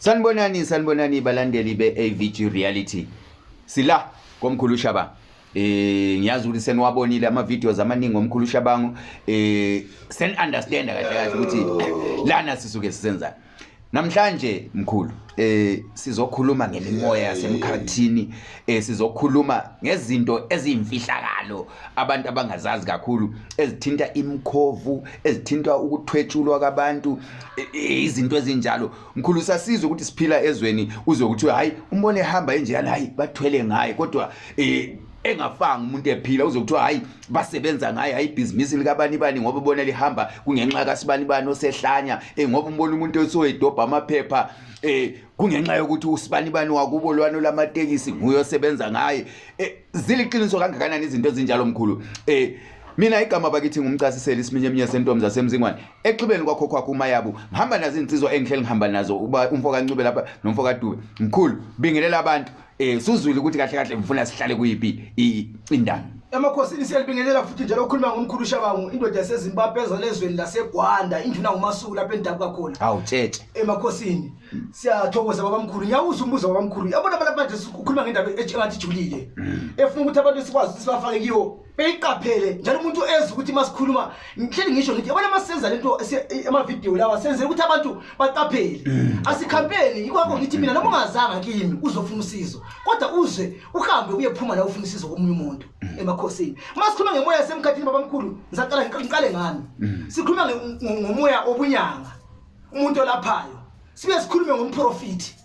Sanibonani, sanibonani balandeli be-AVG Reality. Sila komkhulu Shaba. Ngiyazi ukuthi seniwabonile ama videos amaningi omkhulu Shabangu. Sen understand kahle kahle ukuthi lana sisuke sisenzani. Namhlanje mkhulu sizokhuluma ngemimoya yasemkhathini, sizokhuluma ngezinto eziyimfihlakalo abantu abangazazi kakhulu, ezithinta imikhovu, ezithinta ukuthwetshulwa kwabantu, izinto ezinjalo. Mkhulu, sasizwe ukuthi siphila ezweni uzwe ukuthi hayi, umbone ehamba enjeyana, hayi bathwele ngaye, kodwa engafanga umuntu ephila, uzwe kuthiwa hayi basebenza ngaye, hayi ibhizinisi likabani bani ngoba ubona lihamba kungenxa kasibani bani osehlanya, ngoba umbona umuntu osoyidobha amaphepha, kungenxa yokuthi usibani bani wakubo lwano lamatekisi nguye osebenza ngaye. Ziliqiniso kangakanani izinto ezinjalo mkhulu? Mina igama bakithi ngumcasiseli isiminyeminye sentombi zasemzingwane exhibeni kwakho kwakho uMayabu, ngihamba nazo insizwa engihleli ngihamba nazo, uba umfo kaNcube lapha nomfo kaDube. Mkhulu, bingelela abantu. Suzwile ukuthi kahle kahle ngifuna sihlale kuyiphi indaba. Emakhosini siyalibingelela futhi njalo. Ukhuluma ngomkhulu Shabangu, indoda yaseZimbabwe ezalwa ezweni laseGwanda, induna nguMasuku lapho endabuka khona. Hawu tshetshe. Emakhosini siyathokoza babamkhulu. Ngiyawuzwa umbuzo babamkhulu. Yabona abantu manje ukhuluma ngendaba engathi ijulile, efuna ukuthi abantu sikwazi ukuthi sibafake kiyo, beyiqaphele njalo. Umuntu eze ukuthi masikhuluma, ngihleli ngisho ngithi yabona masenza lento amavidiyo lawa, senzela ukuthi abantu baqaphele, asikhampeni. Yikho ngithi mina noma ungazanga kimi uzofuna usizo, kodwa uze uhambe uyephuma la ufuna usizo komunye umuntu. Emakhosini, masikhuluma ngemoya yasemkhathini babamkhulu, ngisaqala ngiqale ngami, sikhuluma ngomoya obunyanga, umuntu olaphayo, sibuye sikhulume ngomprofiti,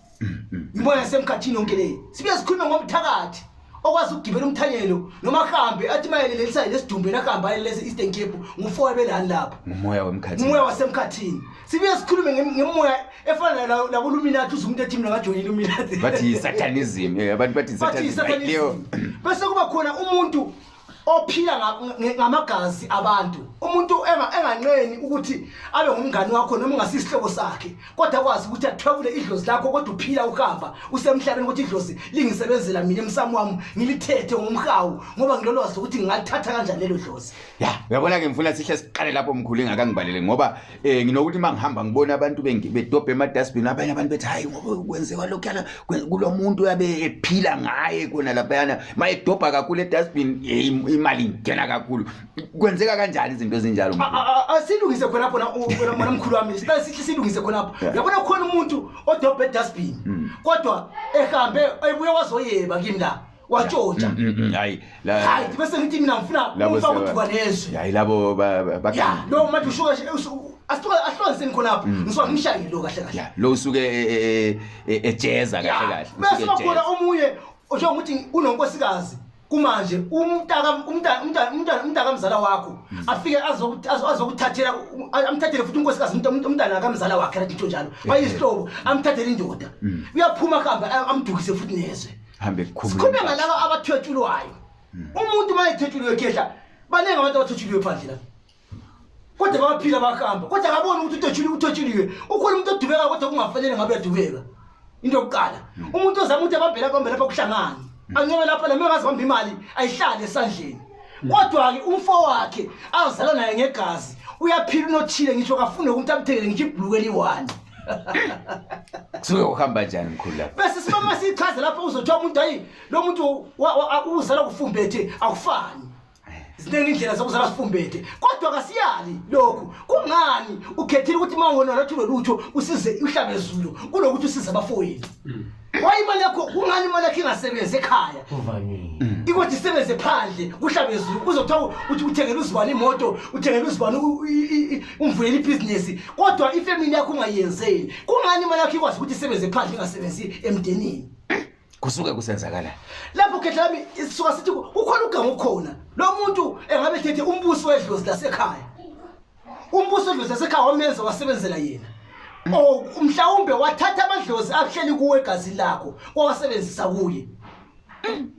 imoya yasemkhathini yonke leyo, sibuye sikhulume ngomthakathi okwazi ukugibela umthanyelo noma ahambe athi mayelelelisa lesidumbu, yena ahambe ayelelese Eastern Cape ngufowe belani lapho. Ngumoya wemkhathini. Umoya wasemkhathini. Sibuye sikhulume ngemoya efana naboluminati, uze umuntu ethi mina ngajoyina Illuminati. Bathi satanism, abantu bathi bathi satanism leyo. Satanism. Bese kuba khona umuntu ophila ngamagazi abantu, umuntu enganqeni ukuthi abe ngumngani wakho noma ungasisihlobo sakhe, kodwa akwazi ukuthi athwebule idlozi lakho, kodwa uphila uhamba usemhlabeni, ukuthi idlozi lingisebenzela mina emsamo wami, ngilithethe ngomhawu ngoba ngilolwazi ukuthi ngingalithatha kanjani lelo dlozi. Ya, uyabona ke, ngifuna sihle siqale lapho mkhulu engakangibalele, ngoba nginokuthi mangihamba ngibona abantu bedobha ema-dustbin, abanye abantu bethi hayi ngoba kwenzeka lokhuyana kulo muntu uyabe ephila ngaye khona laphayana, mayedobha kakhulu e-dustbin, imali ingena kakhulu. Kwenzeka kanjani izinto ezinjalo mkhulu? Asilungise khonapho wena mkhulu wami, siqale sihle silungise khonapho. Uyabona khona umuntu odobha e-dustbin, kodwa ehambe ebuye wazoyeba kimi la, watshontsha. Hayi Hayi, bese ngithi mina ngifuna labo umfaka uduka nezwe. Hayi labo ya, lo manje ushuka asihlukaniseni khonapho, ngisuka ngimshaye lo kahle kahle. Ya, lo usuke ejeza kahle kahle. Bese usuke bakhona ejeza. Omunye njengokuthi unonkosikazi kumanje, umntaka umntaka umntaka umntaka mzala wakho afike azokuthathela, amthathele futhi unkosikazi, umntana kamzala wakhe, rathi into njalo, bayisihlobo, amthathele indoda, uyaphuma kuhambe amdukise futhi nezwe. Hambe kukhumule. Sikhulume ngalaba abathwetshulwayo. Umuntu uma ethwetshuliwe khehla, baningi abantu abathwetshuliwe phandle la, kodwa bayaphila bahamba, kodwa akaboni ukuthi uthwetshuliwe, uthwetshuliwe. Ukhona umuntu odubeka kodwa kungafanele ngabe uyadubeka. Into yokuqala, umuntu ozama ukuthi abambe lapha, abambe lapha, kuhlangane, ancobe lapha, noma engazi bamba imali ayihlale esandleni, kodwa-ke umfo wakhe azalwa naye ngegazi uyaphila, unothile, ngisho kafune ukuthi amthengele ngisho ibhuluku eliyi-one. Kusuke kuhamba njani mkhulu lapho? Bese sibama sichaze lapho, uzothiwa umuntu hayi lo muntu uzalwa kufumbethe. Akufani, ziningi indlela zokuzalwa sifumbethe, kodwa kasiyali lokhu. Kungani ukhethile ukuthi uma wona lathi lolutho usize uhlabe ezulu kunokuthi usize abafowenu? Waye imali yakho, kungani imali yakho ingasebenzi ekhaya? Kuvamile. Ikothi isebenze phandle kuhlabe ezulu, kuzothiwa uthi uthengele uzibani imoto, uthengele uzibani, umvulele ibhizinisi, kodwa ifemili yakho ungayenzeli. Kungani imali yakho ikwazi ukuthi isebenze phandle, ingasebenzi emndenini? Kusuke kusenzakala Lapho khehla lami sisuka sithi kukhona uganga okhona, lo muntu engabe ethethe umbuso wedlozi lasekhaya, umbuso wedlozi lasekhaya wamenza wasebenzela yena, o mhlawumbe wathatha amadlozi ahleli kuwe egazini lakho, wawasebenzisa kuye.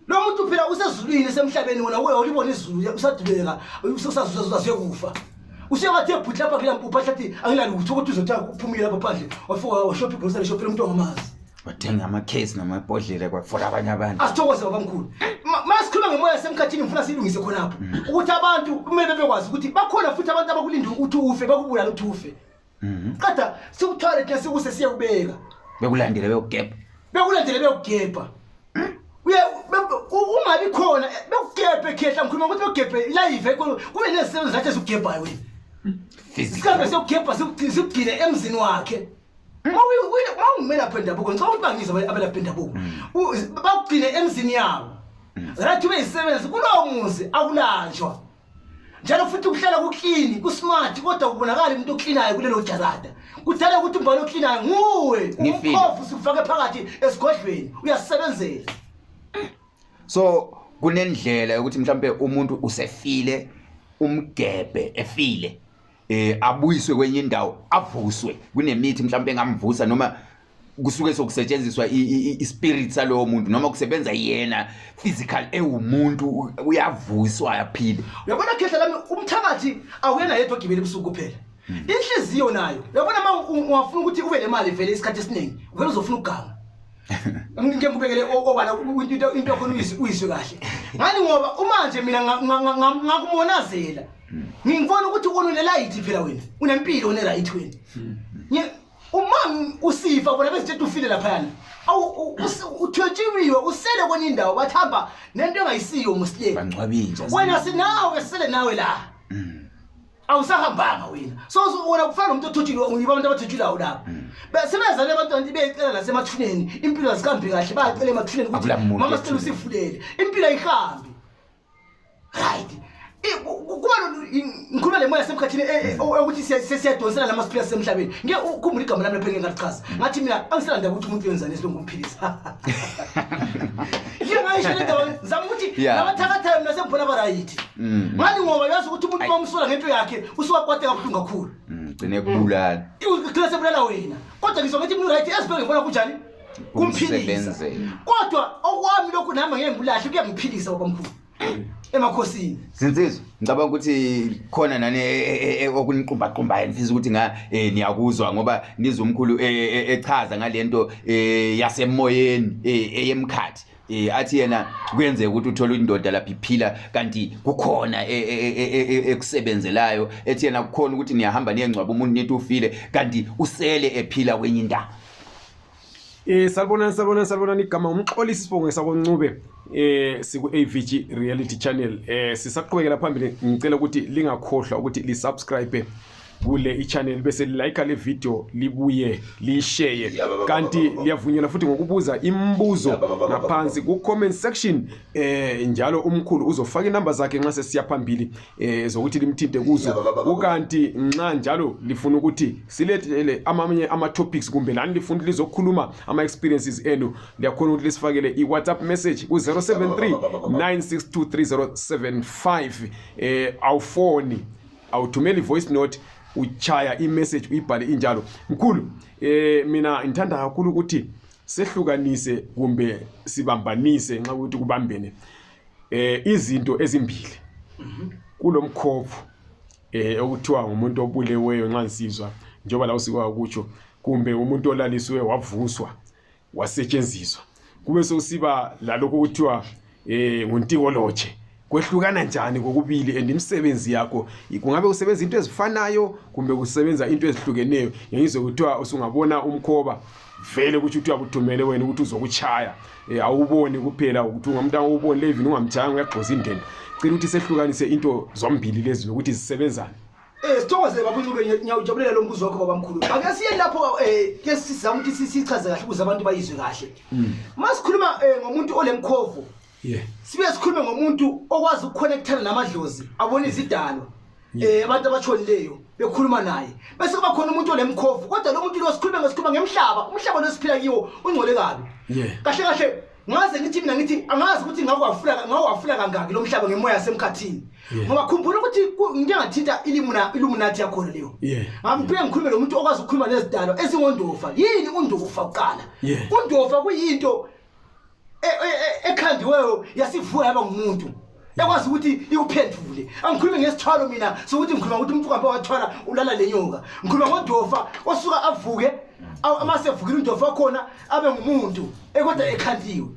Lo muntu phela usezulwini esemhlabeni, wena uye ulibona izulu usadubeka, usazuza kufa, usengathi ebhuti lapha kula mpupha hlathi anginalutho, ukuthi uzothi uphumile lapha phandle, wafika washopha igrocery shop, umuntu ongamazi. Wathenga amakhesi namabhodlela kwafola abanye abantu. Asithokoze babamkhulu. Masikhuluma ngemoya yasemkhathini, ngifuna siyilungise khonapho ukuthi abantu kumele bebekwazi ukuthi bakhona futhi abantu abakulinda ukuthi ufe, bakubulala ukuthi ufe. Qeda sikuthwale thina sikuse siyekubeka. Bekulandele beyokugebha. Bekulandele beyokugebha. Uye ungabi khona bekugebhe khehla, ngikhuluma ukuthi bekugebhe live, kube nezisebenzi zathi ezikugebhayo wena. Sihambe siyokugebha, sikugcine emzini wakhe. Uma ungumelaphi wendabuko, ngicabanga ukuthi bangizwa abelaphi bendabuko, bakugcine emzini yabo. Right, ube yisebenzi kulowo muzi, akulanjwa. Njalo futhi kuhlala kuklini, kusmart, kodwa kubonakala umuntu oklinayo kulelo jarada. Kudala ukuthi umbhalo oklinayo nguwe, Ngifile. umkhovu sikufake phakathi esigodlweni, uyasebenzela. So kunendlela yokuthi mhlambe umuntu usefile, umgebhe efile, abuyiswe kwenye indawo, avuswe. Kunemithi mhlambe engamvusa, noma kusuke sokusetshenziswa ispirit salowo muntu, noma kusebenza yena physical ewumuntu, uyavuswa aphile? Uyabona khehla lami, umthakathi awuyena yedwa ogibela ebusuku kuphela. Inhliziyo nayo, uyabona, uma ungafuna ukuthi ube nemali vele isikhathi esiningi vele uzofuna ukuganga. Ngike ngikubekele obala into yakhona, uyizwe kahle ngani, ngoba uma nje mina ngakumonazela, ngibona ukuthi unelayithi phela wena, unempilo, une-right wena. Uma usifa bona bezitshela ufile laphayana, awu, uthwetshiwiwe, usele kwenye indawo, bathamba nento engayisiyo muslim. Bangcwabinja. Wena sinawe, sele nawe la, awusahambanga wena. So wena kufana nomuntu othotshiliwe, ngiba abantu abathotshilwayo lapho. Sebezale abantu beyecela nasemathuneni, impilo azikambi kahle, bayacela emathuneni ukuthi Akula muntu mama, sicela ethuneni. usivulele, impilo ayihambi. Right, kuba ngikhuluma le moya semkhathini ukuthi siyadonsela lama siphila semhlabeni. Ngeke ukhumbule igama lami lapho, engeke ngalichaza. Ngathi mina angiselandaba ukuthi umuntu uyenzani esilungu umphilisa. Ngike ngayisho le ndaba, ngizama ukuthi nabathakathayo mina sengibona ba-right. Ngani? Ngoba yazi ukuthi umuntu uma umsola ngento yakhe usuwakwateka kabuhlungu kakhulu. Gcine kubulala. Ugcina sebulala wena. Kodwa ngisho ngithi mina right, ezibheke ngibona kunjani kumphilisa. Kumsebenzela. Kodwa okwami lokhu nami ngeke ngikulahle, kuyangiphilisa babamkhulu emakhosini. Zinsizwa, ngicabanga ukuthi khona nani okuniqumbaqumbayo, nifisa ukuthi nga niyakuzwa, ngoba nizwe umkhulu echaza ngalento yasemoyeni, eyemkhathi. Athi yena kuyenzeka ukuthi uthole indoda lapha iphila, kanti kukhona ekusebenzelayo. Ethi yena kukhona ukuthi niyahamba niyengcwaba umuntu, nithi ufile, kanti usele ephila kwenye indawo. Salibonani, salibonani, salibonani. Igama uMxolisi, sibonge sakoNcube. Siku AVG Reality Channel. Sisaqhubekela phambili, ngicela ukuthi lingakhohlwa ukuthi li subscribe kule i-channel, bese like le video, libuye lishare, kanti liyavunyelwa futhi ngokubuza imibuzo ngaphansi ku comment section. Njalo umkhulu uzofaka inamba zakhe nxa sesiya phambili zokuthi limthinte kuzo. Kukanti nxa njalo lifuna ukuthi silethele amanye ama topics, kumbe lani lifuna ukuthi lizokhuluma ama experiences enu, liyakhona ukuthi lisifakele i-WhatsApp message ku 073 962 3075. Awufoni, awuthumeli voice note, uchaya i-message uyibhale injalo. Mkhulu, mina ngithanda kakhulu ukuthi sehlukanise kumbe sibambanise, nxa ukuthi kubambene, izinto ezimbili kulomkhovu okuthiwa ngumuntu obuleweyo, nxa ngisizwa njengoba la usikwa ukutsho, kumbe umuntu olalisiwe wavuswa wasetshenziswa, kube sekusiba lalokho okuthiwa nguntikolotshe. Kwehlukana njani kokubili, and imisebenzi yakho kungabe kusebenza into ezifanayo kumbe kusebenza into ezihlukeneyo? Ngizwe kuthiwa usungabona umkhoba vele kutsho ukuthi uyakuthumele wena ukuthi uzokuchaya, awuboni kuphela ukuthi ungamuntu awuboni even ungamchayanga uyagxoza indenda. Cela ukuthi sehlukanise into zombili lezi ukuthi zisebenzani. Sithokoze baba uNcube, ngiyawujabulela lo mbuzo wakho babamkhulu. Ake siye lapho, ke sizama ukuthi sichaze kahle ukuze abantu bayizwe kahle. Masikhuluma ngomuntu olemkhovu, sibe sikhulume ngomuntu okwazi ukuconnectana namadlozi, abona izidalwa. Abantu abashonileyo bekhuluma naye. Bese kuba khona umuntu olemkhovu, kodwa lo muntu lo sikhulume ngesikhuluma ngemhlaba, umhlaba lo siphila kiwo ungcole kabi. Kahle kahle ngaze ngithi mina ngithi angazi ukuthi ngawafula kangaki lo mhlaba ngemoya yasemkhathini. Ngoba khumbula ukuthi ngike ngathinta illuminati yakhona leyo. Ngamphinde ngikhulume lo muntu okwazi ukukhuluma nezidalwa ezingondofa. Yini undofa kuqala? Undofa kuyinto ekhandiweyo yasivuka yaba ngumuntu ekwazi ukuthi ikuphendule. Angikhulume ngesithwalo mina sokuthi ngikhuluma ukuthi umuntu uhambe wathwala ulala lenyoka. Ngikhuluma ngondofa osuka avuke, uma sevukile undofa wakhona abe ngumuntu ekodwa ekhandiwe.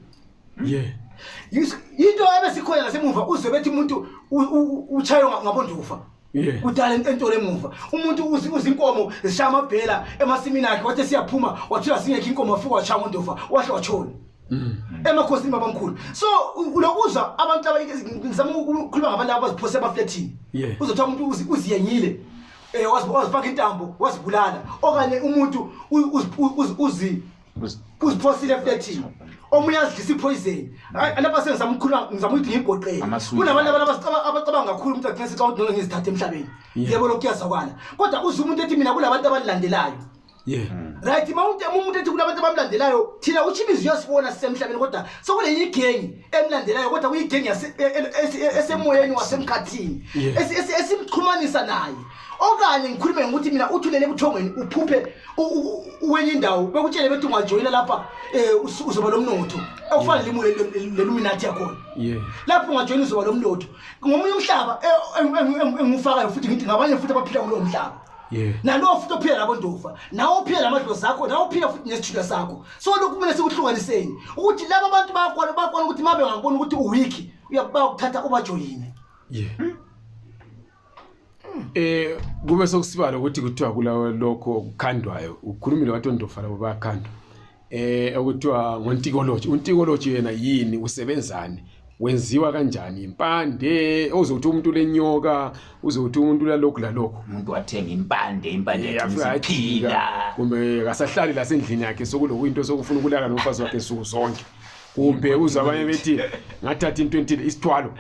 Into ebesikhona nasemuva, uze bethi umuntu uchaywe ngabondofa. Kudala entolo emuva umuntu uzinkomo zishaya amabhela emasimini akhe, wathi siyaphuma wathiwa singekho inkomo, wafika washaya ngondofa wahle watshona. Emakhosini babamkhulu. So ulokuzwa abantu ngizama ukukhuluma ngabantu abaziphose emaflethini. Uzothola umuntu uziyengile, wazifaka intambo wazibulala, okanye umuntu uziphosile eflethini, omunye azidlisa ipoison. Lapha sengizama ukukhuluma, ngizama ukuthi ngiyigoqele. Kunabantu abacabanga kakhulu, umuntu agcine secabanga ukuthi ngizithathe emhlabeni. Yebo, lokhu kuyazwakala, kodwa uze umuntu ethi mina kulabantu abanilandelayo. Right, uma umuntu ethi kulabantu abamlandelayo, thina uchibizi uyasibona sisemhlabeni, kodwa sekulenye igengi emlandelayo, kodwa kuyigengi esemoyeni wasemkhathini esimxhumanisa naye. Okanye ngikhulume ngokuthi mina uthulele ebuthongweni, uphuphe wenye indawo, bekutshele bethi ungajoyina lapha, uzoba lomnotho okufana leluminati yakhona. Lapho ungajoyina uzoba lomnotho ngomunye umhlaba engufakayo, futhi ngithi ngabanye futhi abaphila kulowo mhlaba. Nalowo futhi ophila labo ndofa, nawe ophila namadlozi akho, nawe ophila futhi nesithunywa sakho. So lokhu kumele sikuhlukaniseni ukuthi laba bantu bayakwana ukuthi uma bengakubona ukuthi uwiki, bayakuthatha ubajoyine. Kube sokusibala ukuthi kuthiwa kula lokho okukhandwayo, ukhulumile wathi ondofa labo bayakhandwa, okuthiwa ngontikoloji. Untikoloji yena yini, usebenzani, wenziwa kanjani? Impande ozokuthi umuntu lenyoka, uzokuthi umuntu lalokhu lalokhu, umuntu wathenga impande, impande iphila, kumbe kasahlali lasendlini yakhe, sokuloku into sokufuna ukulala nomfazi wakhe nsuku zonke, kumbe uzwa abanye bethi ngathatha into entile, isithwalo.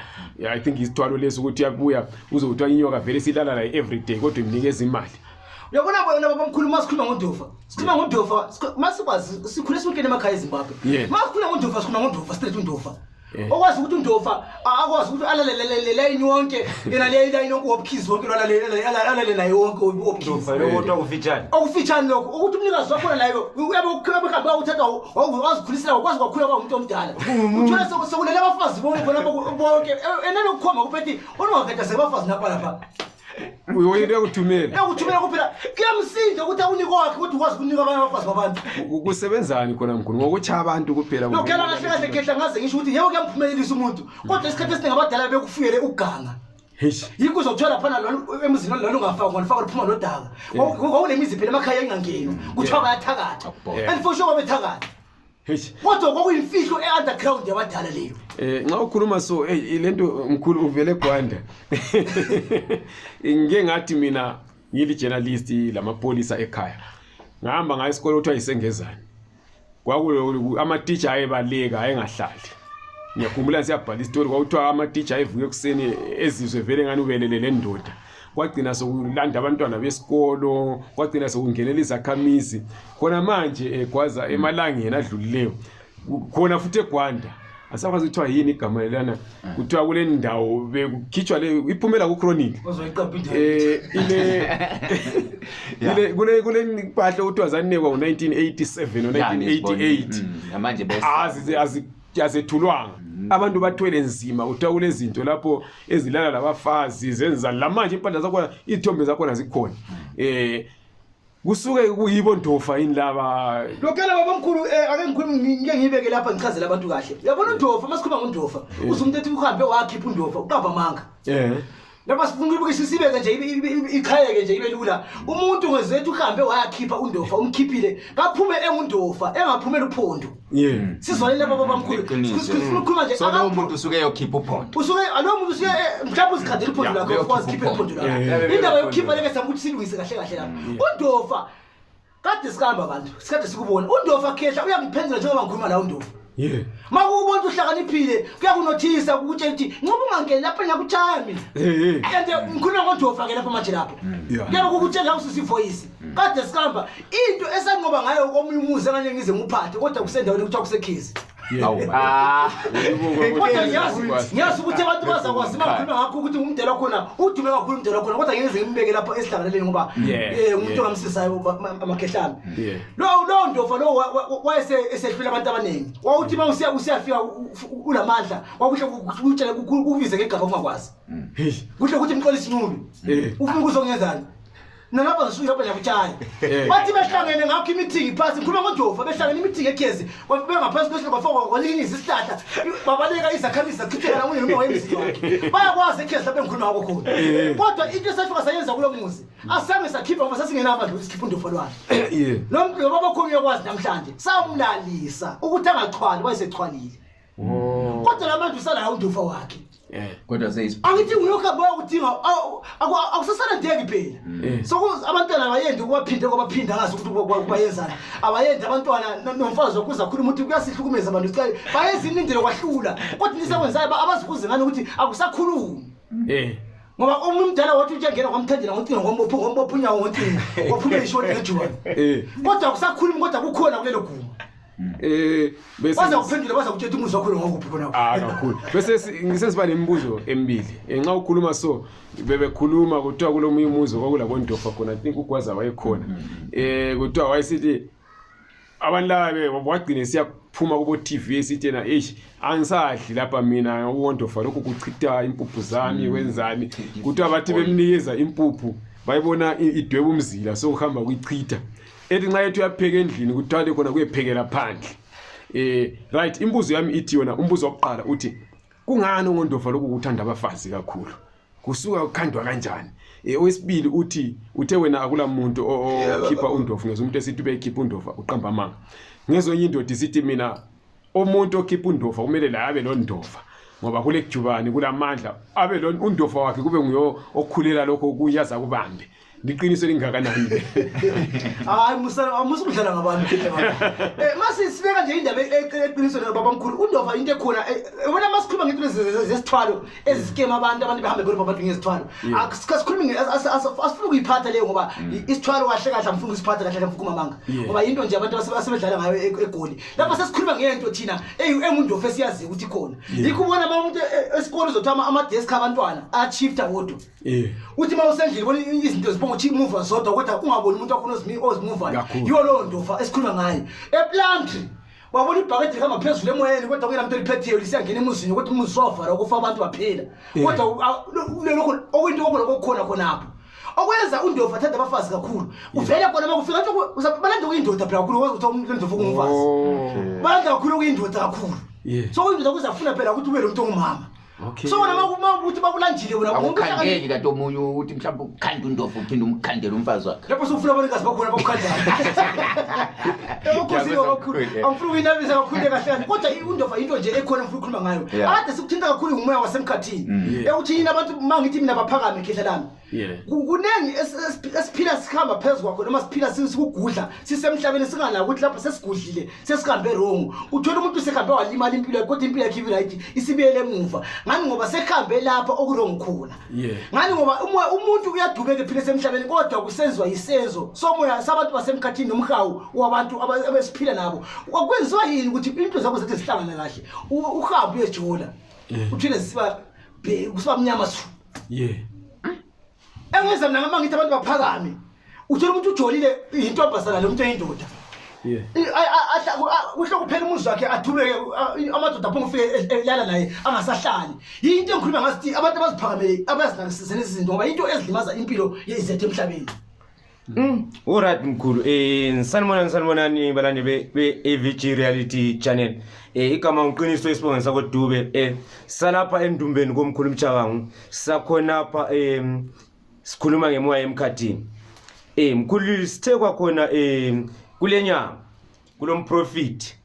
I think isithwalo lesi ukuthi uyabuya uzokuthiwa inyoka vele silala laye every day, kodwa imnikeza imali. Uyabona bona babamkhulu, uma sikhuluma ngondofa, sikhuluma ngondofa, masikwazi sikhule sonke emakhaya eZimbabwe. Uma sikhuluma ngondofa, sikhuluma ngondofa straight, undofa okwazi ukuthi undofa akwazi ukuthi alalele layini wonke, yena le layini yonke wobukhizi wonke alale naye wonke wobukhizi. Okufitshane lokho ukuthi umnikazi wakhona layo uyabe uhambe uthatha wazikhulisela, wakwazi kwakhula kwa umuntu omdala, uthole sekulele abafazi bonke khonapho bonke, enenokukhomba kuphethi onongakhathazeki abafazi napha lapha. Uyinto yokuthumela. Yokuthumela kuphela kuyamsinda ukuthi awunike wakhe, ukuthi ukwazi ukunika abanye abafazi babantu. Kusebenzani khona mkhulu, ngokutsha abantu kuphela? Nokhela kahle kahle khehla, ngaze ngisho ukuthi yebo kuyamphumelelisa umuntu, kodwa isikhathi esiningi abadala bekufuyele ukuganga. Yikho uzothola phana emzini lalo ungafakwa, ngalifaka liphuma nodaka. Kwakunemizi phela emakhaya engangenwa, kuthiwa bayathakatha, and for sure babethakatha. Kodwa kwakuyimfihlo e-underground yabadala leyo. Nxa ukhuluma so, hey, lento mkhulu uvele eGwanda. Ngike ngathi mina ngili journalist lamapholisa ekhaya. Ngahamba ngayo isikolo kuthiwa isengezane. Kwakulo amatitsha ayebaleka, ayengahlali. Ngiyakhumbula siyabhala isitori, kwakuthiwa amatitsha ayevuka ekuseni ezizwe vele ngani ubelele le ndoda. Kwagcina sokulanda abantwana besikolo, kwagcina sokungenela izakhamizi. Khona manje egwaza emalangeni adlulileyo, khona futhi eGwanda, asakwazi kuthiwa yini igama lelana, kuthiwa kule ndawo bekukhitshwa le iphumela ku-chronic, ile ile kule mpahla okuthiwa zanekwa ngo-1987 or 1988. Manje azi azethulwanga, abantu bathwele nzima. Kuthiwa kulezinto lapho ezilala labafazi zenzani, lamanje impahla zakhona, iy'thombe zakhona zikhona. Kusuke kuyibo ndofa yini laba? Lokhela babamkhulu, ake ngikhulume, ngike ngiyibeke lapha ngichazele abantu kahle. Uyabona undofa, masikhuluma ngondofa, uze umuntu ethi uhambe wakhipha undofa, uqamba amanga. Lapha sifuna ukubukisa sibeke nje ichayeke nje ibe lula. Umuntu ngezethu uhambe wayakhipha undofa, umkhiphile, kaphume engundofa, engaphumela uphondo. Sizwane lapha babamkhulu. Sifuna ukukhuluma nje. So lo muntu usuke eyokhipha uphondo. Usuke alo muntu usuke mhlawumbe uzikhandela uphondo lakho, wazikhipha uphondo lakho. Indaba yokukhipha leke sizama ukuthi silungise kahle kahle lapha. Undofa kade sikahamba abantu, sikade sikubona. Undofa khehla uyangiphendula njengoba ngikhuluma la undofa. Makubona uhlakaniphile kuyakunothisa ukutshela ukuthi ncoba ungangeni lapha ngiyakutshaya mina. And ngikhuluma ngondofa ke lapha manje lapho. Kuyabe kukutshela usisi voice. Kade sikahamba into esanqoba ngayo komunye umuzi engane ngize nguphathe, kodwa kusendaweni kuthiwa kusekhisi. Kodwa ngiyazi ukuthi abantu bazakwazi uma ngikhuluma ngakho ukuthi ngumdela wakhona udume kakhulu umdela wakhona, kodwa ngeke ngimbeke lapho esidlangaleleni ngoba ngumuntu ongamsizayo amakhehlane. Lowo ndofa lowo wayese esehlula abantu abaningi. Wawuthi uma usiyafika ulamandla, kwakuhle kutshele kubize ngegama ungakwazi. Kuhle ukuthi Mxolisi Ncube. Ufuna ukuzongenzani? Nalapha ngisuke lapha ngiyakutshaya. Bathi behlangene ngakho imithingi phansi ngikhuluma ngoNdlovu behlangene imithingi ekhezi bengaphansi kwesihlahla kwafakwa kwalinisa isihlahla babaleka izakhamizi zachitheka namunye noma wayemzini wakhe. Bayakwazi ekhezi lapho engikhuluma ngakho khona. Kodwa into esafika sayenza kulo muzi asange sakhipha ngoba sasingenamandla ukuthi sikhiphe uNdlovu lwakhe. Lo lo baba khona uyakwazi namhlanje samlalisa ukuthi angachwali wayesechwalile. Oh. Kodwa lamanje usalayo uNdlovu wakhe. Kodwa seyis Angithi nguyokuhamba uyakudinga akusasalandeki phela. So abantwana abayendi ukubaphinde kwabaphinda ngazi ukuthi bayenzani. Abayendi abantwana nomfazi wakuza khuluma ukuthi kuyasihlukumeza abantu sicela bayenza imindelo kwahlula. Kodwa nisekwenzayo abazibuze ngani ukuthi akusakhulumi. Ngoba omunye umdala wathi uyangena kwamthandela ngocingo ngombopho ngombopho unyawo ngocingo waphuma ishoti ngejubane. Kodwa akusakhulumi kodwa kukhona kulelo guma. Bese Baza kuphendula baza kutshela umuzi wakho ngokuphi khona. Ah kakhulu. Bese ngisesiba nemibuzo emibili. Nxa ukhuluma so bebekhuluma kuthiwa kulomunye umuzi kwakulabo Ndofa khona I think uGwaza wayekhona. Kuthiwa wayesithi abantu laba wagcine siyaphuma kubo TV esithi yena eish angisadli lapha mina uwondofa lokhu kuchitha impuphu zami kwenzani. Kuthiwa bathi bemnikeza impuphu bayibona idweba umzila sokuhamba kuyichitha. Ethi nxa ethi uyapheka endlini kuthiwa khona kuyephekela phandle. Right imbuzo yami ithi yona umbuzo wokuqala uthi kungani ongondofa lokhu kuthanda abafazi kakhulu kusuka kukhandwa kanjani? Owesibili uthi uthe wena akula muntu okhipha undofa ngezwe umuntu esithi ubekhipha undofa uqamba amanga. Ngezwe indoda isithi mina umuntu okhipha undofa kumele la abe londofa ngoba kule kujubani kulamandla abe lo undofa wakhe kube nguyo okhulela lokho kuyaza kubambe. Liqiniso lingakanani le? Hayi musa amusa ukudlala ngabantu khethe mase sibeka nje indaba eqinisweni baba mkhulu undofa into ekhona wena masikhuluma ngento zesithwalo eziskema abantu behambe berobha abantu ngezithwalo. Asikhulumi asifuni ukuyiphatha leyo ngoba isithwalo kahle kahle angifuni ukusiphatha kahle kahle ngifuna amanga. Ngoba into nje abantu asebedlala ngayo eGoli. Lapha sesikhuluma ngento thina engundofa esiyaziyo ukuthi ikhona. Yikho ubona uma umuntu esikole uzothiwa ama-desk abantwana ayashifta wodwa. Uthi uma usendlini ubona izinto zibonga ukuthi imuva zodwa kodwa ungaboni umuntu wakhona ozimuvayo. Yiyo leyo ndofa esikhuluma ngayo. Eplantry wabona ibhakede lihamba phezulu emoyeni kodwa kuyena muntu oliphetheyo lisiyangena emuzini kodwa umuzi wavalwa kufa abantu baphila. Kodwa lokho okuyinto okubona kokukhona khonapho. Okwenza undofa athanda abafazi kakhulu. Uvele khona uma kufika balanda okuyindoda phela kakhulu ukuthi undofa ungumfazi. Balanda kakhulu okuyindoda kakhulu. So kuyindoda kuzafuna phela ukuthi ube lo muntu ongumama. So wena ukuthi bakulandile wena akukhandeki kanti omunye ukuthi mhlawumbe ukhanda undofa uphinde umkhandele umfazi wakhe. Lapho sofuna abanikazi bakhona bakukhandayo. Ebukhosini kakhulu. Angifuni ukuyinabisa kakhulu kahle kahle kodwa undofa into nje ekhona ngifuna ukukhuluma ngayo. Ade sikuthinta kakhulu ngumoya wasemkhathini. Ekuthi yini abantu mangithi mina baphakame khehla lami. Kunengi esiphila sikhamba phezu kwakho noma siphila sikugudla sisemhlabeni singanaki ukuthi lapho sesigudlile sesihambe wrong. Uthola umuntu sehambe walimala impilo yakhe kodwa impilo yakhe ibi-right isibuyele emuva. Ngani ngoba sehambe lapha okurong khona. Ngani ngoba umuntu uyadubeka ephila esemhlabeni kodwa kusenziwa isenzo somoya sabantu basemkhathini nomhawu wabantu abesiphila nabo. Kwenziwa yini ukuthi into zakho zathi zihlangane kahle uhambe uyejola uthile siba kusiba mnyama su. Engenza mina ngama ngithi abantu baphakame. Uthola umuntu ujolile intombazana lo muntu eyindoda. Kuhle kuphela umuzi wakhe athubeke amadoda aphuma ufike elala naye angasahlali. Yinto engikhuluma ngathi abantu abaziphakamele abazinakisise lezi zinto ngoba into ezilimaza impilo yezethu emhlabeni. Alright mkhulu. Sanibonani balandi be AVG Reality Channel. Igama ngiqiniso isibongo sakho Dube. Salapha endumbeni komkhulu Mchabangu. Sakhona apha sikhuluma ngemoya emkhathini. Mkhulu sithe kwakhona kulenyanga kulomprofit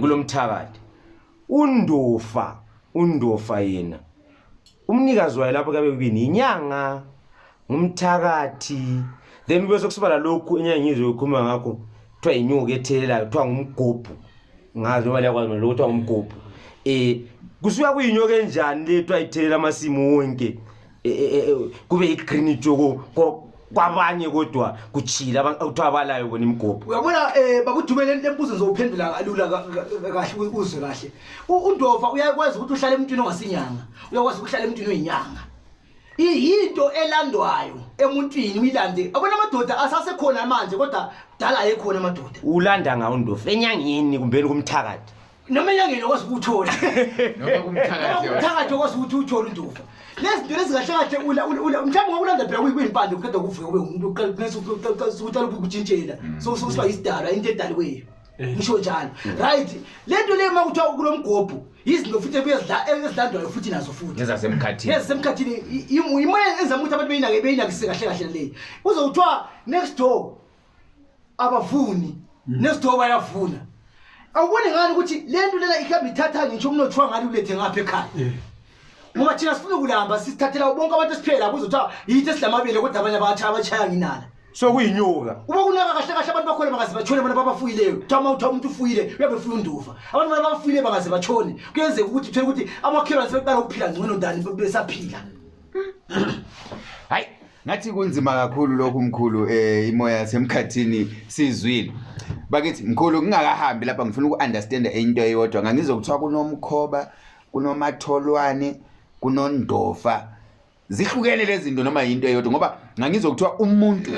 kulomthakathi. Undofa yena. Umnikazi wayo lapho kabe kubini inyanga ngumthakathi. Then bese kusibala lokhu enyanga ngizwe ukukhuluma ngakho kuthiwa inyoka ethelelayo kuthiwa ngumgobho. Ngazi ngoba liyakwazi mina lokho kuthiwa ngumgobho. Kusuka kuyinyoka enjani le kuthiwa ithelela amasimu wonke? Kube i-green tshoko kwabanye kodwa kuchila kuthiwa abalayo bona imigobho. Uyabona bakudumele lembuzo ngizowuphendula kalula kahle uzwe kahle. Undofa uyakwazi ukuthi uhlale emntwini ongasinyanga, uyakwazi ukuhlala emntwini oyinyanga. Iyinto elandwayo emuntwini uyilande. Abona amadoda asasekhona manje kodwa dala ayekhona amadoda. Ulanda ngawo undofa enyangeni kumbe kumthakathi. Noma enyangeni okwazi ukuthola. Noma kumthakathi. Noma kumthakathi okwazi ukuthi uthole undofa. Lezi zinto lezi kahle kahle mhlawumbe ngokulanda phela kuyimpande uqeda ukuvuka ube umuntu uqala ukutshintshela. So so siba isidalwa into edaliweyo. Ngisho njalo. Right. Le nto le uma kuthiwa kulo mgobho izinto futhi ebuye ezilandwayo futhi nazo futhi. Ngezasemkhathini. Ngezasemkhathini imoya ezama ukuthi abantu beyinake beyinakise kahle kahle le. Kuzokuthiwa next door abavuni next door bayavuna. Awuboni ngani ukuthi le nto lena ihambe ithatha ngisho umnotho wangani ulethe ngapha ekhaya. Ngoba thina sifuna ukulamba sisithathela bonke abantu esiphela kuzothiwa yithi esilamabele kodwa abanye abatsha abatshaya nginala. So kuyinyoka. Uba kunaka kahle kahle abantu bakhona bangaze batshone bona babafuyileyo. Kuthiwa uma kuthiwa umuntu ufuyile uyabe efuye unduva. Abantu bona babafuyileyo bangaze batshone. Kuyenzeka ukuthi uthole ukuthi amakhelwane sebeqala ukuphila ngcono than besaphila. Hayi, ngathi kunzima kakhulu lokhu mkhulu imoya yasemkhathini sizwile. Bakithi mkhulu ngingakahambi lapha ngifuna uku-understand into eyodwa. Ngangizokuthiwa kunomkhoba, kunomatholwane, kunondofa. Zihlukene lezi zinto noma yinto eyodwa ngoba ngangizokuthiwa umuntu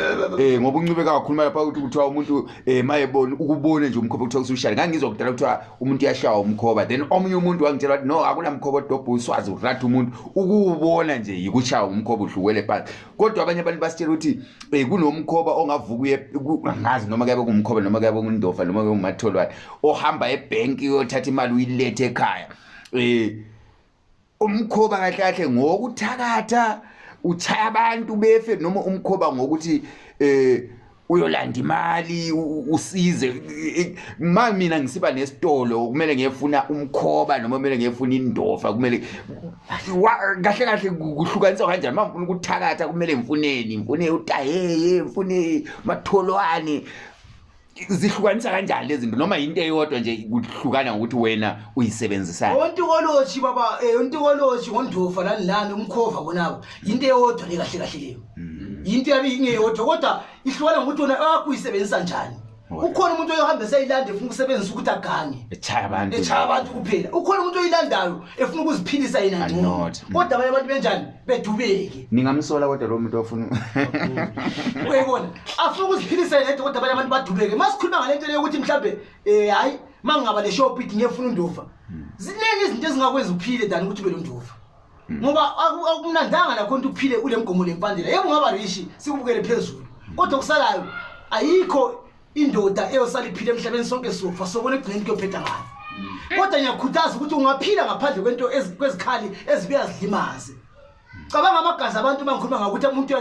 ngoba uNcube kakhuluma lapha ukuthi kuthiwa umuntu mayebona ukubona nje umkhoba kuthiwa usushaya. Ngangizokudala kuthiwa umuntu uyashawa umkhoba, then omunye umuntu wangitshela wathi no akunamkhoba odobha uswazi uratha umuntu ukuwubona nje yikushaya umkhoba udluwele phansi. Kodwa abanye abantu basitshela ukuthi kunomkhoba ongavuka uye angazi noma kuyabe kungumkhoba noma kuyabe kungundofa noma kuyabe kungumatholwane ohamba ebhenki uyothatha imali uyilethe ekhaya. Umkhoba kahle kahle ngokuthakatha uchaya abantu befe noma umkhoba ngokuthi uyolanda imali usize. Ma mina ngisiba nesitolo kumele ngiyefuna umkhoba noma kumele ngiyefuna indofa, kumele kahle kahle kuhlukaniswa kanjani? Ma ngifuna ukuthakatha kumele ngifuneni? Ngifune utayeye, ngifune matholwane. Zihlukanisa kanjani lezi zinto noma into eyodwa nje kuhlukana ngokuthi wena uyisebenzisana? Ontikoloshi baba, ontikoloshi ngondofa lani lani umkhova bonabo into eyodwa le kahle kahle leyo. Into yabe ingeyodwa kodwa ihlukana ngokuthi wena akuyisebenzisa njani. Ukhona umuntu oyohamba eseyilanda efuna ukusebenzisa ukuthi agange. Echaya abantu. Echaya abantu kuphela. Ukhona umuntu oyilandayo efuna ukuziphilisa yena ngcono. Kodwa abanye abantu benjani? Bedubeke. Ningamsola kodwa lo muntu ofuna. Uyayibona? Afuna ukuziphilisa yena kodwa abanye abantu badubeke. Masikhuluma ngale nto leyo ukuthi mhlambe hayi mangingaba le shop ithi ngiyefuna unduva. Ziningi izinto ezingakwenza uphile than ukuthi ube londuva. Ngoba akumnandanga nakho ukuthi uphile ule mgomo lempandela. Yebo ungaba rich sikubukele phezulu. Kodwa okusalayo ayikho indoda eyosala iphile emhlabeni sonke sofa sobona ekugcineni kuyophetha ngayo. Kodwa ngiyakhuthaza ukuthi ungaphila ngaphandle kwento kwezikhali ezibuya zilimaze. Cabanga amagazi abantu uma ngikhuluma ngakuthi umuntu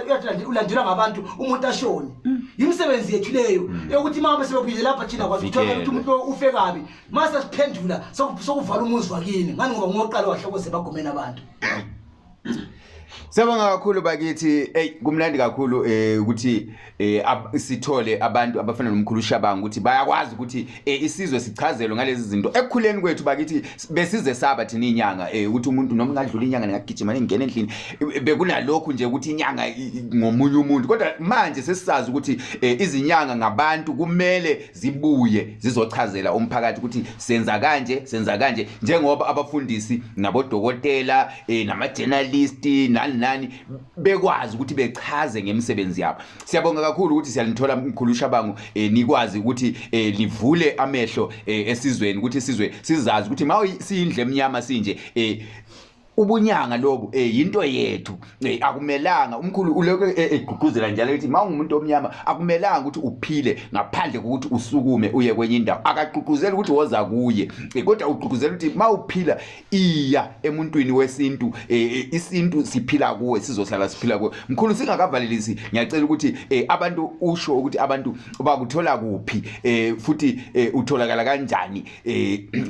ulandelwa ngabantu umuntu ashone. Imisebenzi yethu leyo yokuthi uma ngabe sebebuyile lapha thina kwazi ukuthola ukuthi umuntu ufe kabi. Mase siphendula sokuvala umuzi wakini ngani ngoba ngoqala wahlokoze bagomeni abantu. Siyabonga kakhulu bakithi. Hey kumnandi kakhulu ukuthi sithole abantu abafana nomkhulu Shabangu ukuthi bayakwazi ukuthi isizwe sichazelwe ngalezi zinto. Ekukhuleni kwethu bakithi besize saba thina inyanga ukuthi umuntu noma ngadlula inyanga ngagijima ngingena endlini bekunalokhu nje ukuthi inyanga ngomunye umuntu, kodwa manje sesisazi ukuthi izinyanga ngabantu kumele zibuye zizochazela umphakathi ukuthi senza kanje senza kanje, njengoba abafundisi nabodokotela nama-journalist nani nani bekwazi ukuthi bechaze ngemisebenzi yabo. Siyabonga kakhulu ukuthi siyanithola mkhulu Shabangu, nikwazi ukuthi livule amehlo esizweni ukuthi isizwe sizazi ukuthi ma siyindle emnyama sinje ubunyanga lobu yinto yethu. Akumelanga umkhulu ulokhu egqugquzela njalo ukuthi ma ungumuntu omnyama akumelanga ukuthi uphile ngaphandle kokuthi usukume uye kwenye indawo. Akagqugquzeli ukuthi woza kuye, kodwa ugqugquzela ukuthi ma uphila iya emuntwini wesintu. Isintu siphila kuwe, sizohlala siphila kuwe. Mkhulu singakavalelisi ngiyacela ukuthi abantu usho ukuthi abantu bakuthola kuphi, futhi utholakala kanjani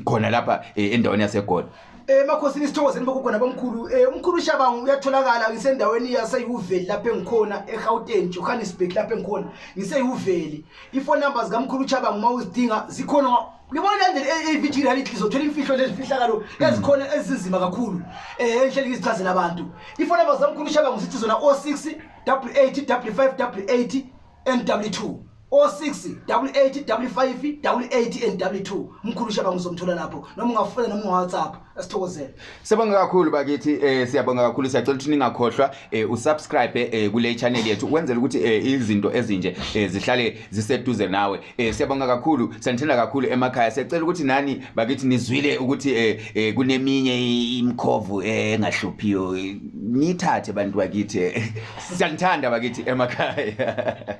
khona lapha endaweni yaseGoli. Emakhosini sithokozeni bokukhona bomkhulu. Umkhulu Shabangu uyatholakala ngisendaweni yaseYuveli lapho engikhona eGauteng, Johannesburg lapho engikhona ngiseYuveli. I-phone numbers kaMkhulu Shabangu uma uzidinga zikhona. Ngibona landela AVG Reality izothola imfihlo lezifihlakalo ezikhona ezinzima kakhulu. Enhleli ngizichazela abantu. I-phone numbers kaMkhulu Shabangu sithi zona 06 88 55 88 NW2. 06 88 55 88 and 22 mkhulu Shaba ngizomthola lapho noma ungafona noma ungaWhatsApp asithokozele. Sibonga kakhulu bakithi, siyabonga kakhulu. Siyacela ukuthi ningakhohlwa usubscribe kule channel yethu ukwenzela ukuthi izinto ezinje zihlale ziseduze nawe. Siyabonga kakhulu, sanithanda kakhulu emakhaya. Siyacela ukuthi nani bakithi nizwile ukuthi kuneminye imkhovu engahluphiyo, nithathe bantu bakithi. Siyanithanda bakithi emakhaya.